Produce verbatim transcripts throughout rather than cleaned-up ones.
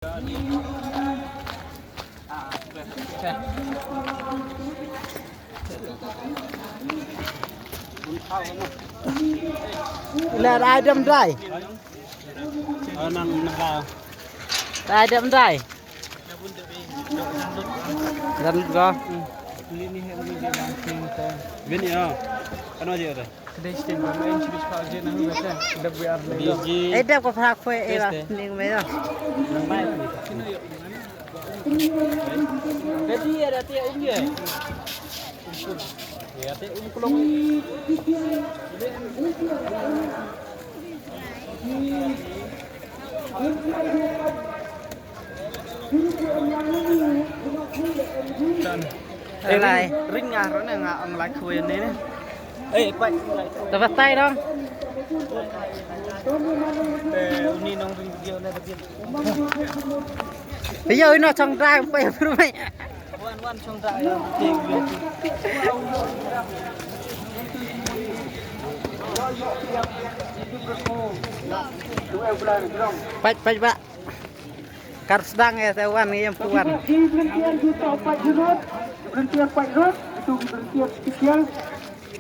Lar ai dam dai. Ai dam dai. Dan go. Vini ya. Ano je ore. Kedai stem ba main chibis pa je na hu bete. Dab we ar le. Ai dam ko phak phwe e ba. Ning me yo. Jadi ya dati ya um ya. Ya dati um kulong. Ring, ring nga rone nga ong lai khwe ne ne. Eh, pai. Tava tai dong. Eh, uni nong ring dia na dia. Yo ino chong dai pai pru mai. Wan wan chong dai. Pai pai ba. Kar sdang ïa te wan ïa pu wan. Ki volunteer ki to pat jurut, volunteer pat jurut, itu ki volunteer special.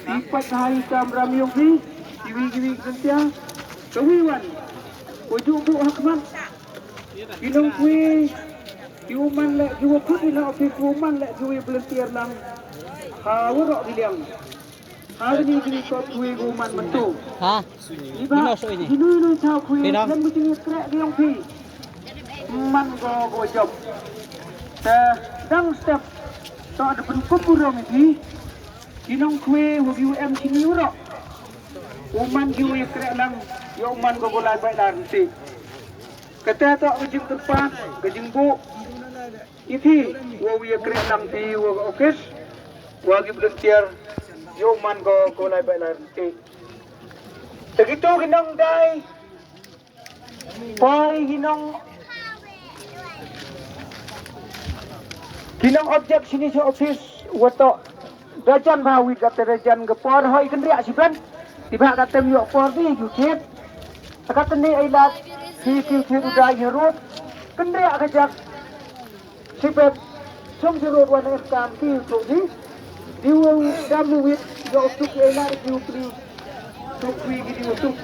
Ki pat hai kam ram yong ki, kiwi kiwi volunteer. Kawi wan. Ujuk bu hakmat. Ki nongkwi, ki uman leh, ki wakut ina office uman leh, ki volunteer lang. Ha warok ki liang. Ha kini kini kot kwi gu man mentu. Ha? Iba ino so ini. Inu inu chau kwi. Ino. Lem kini krek giong kwi. Man go go job. Te dang step. To ada penkup burung ini. Kinong kwi hu gi em sini urok. Uman gi wi krek lang. Yo man go go lai bai lar nti. Kata to kejing tempat, kejing bu. Iti, wa wi krek lang ti wa office, wa gi volunteer, yo man ko ko lai bai lai ti. Te kitu ki nong dai, poi ki nong, ki nong object sini sa office, wa to, dajan ba wi kata dajan ke por hoi kendriak siban, tiba kata mi por ti ju kit. Kata ni ai lat, si ki ki udah ya rut, kendriak kejak. Sipet, song sirut wan em kam ki u tuk ni. Di u dam u wit, yo u tuk e lar ki u pli. Tuk kui ki di u tuk.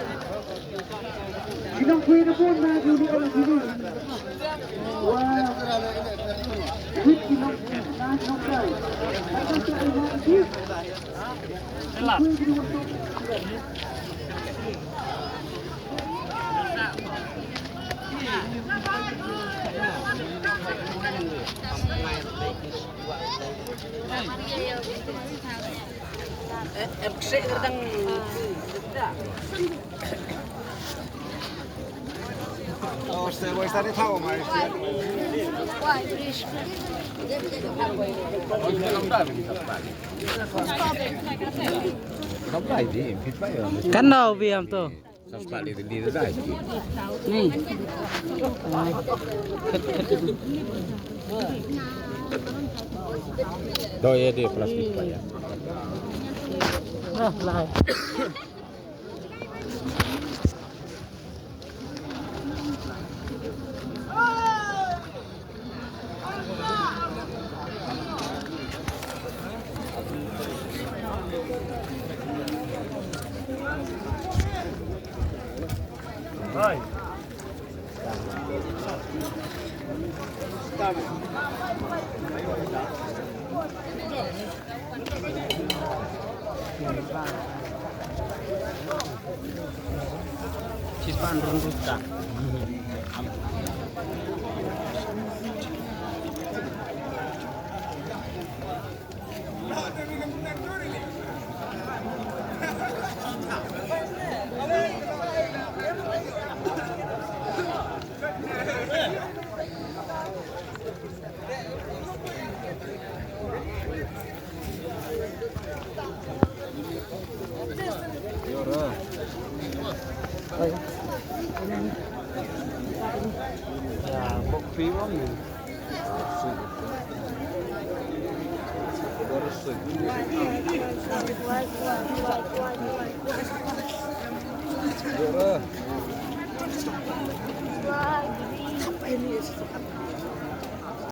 Ki nong kui na pun na ki u di ala ki ni. Wah. Wit ki nong, na ki nong kai. Kata ki ai lar ki. Elap. Kan nau biam tu. Ni. Do ya dia plastik pa ya. Ah, lai. Any institution.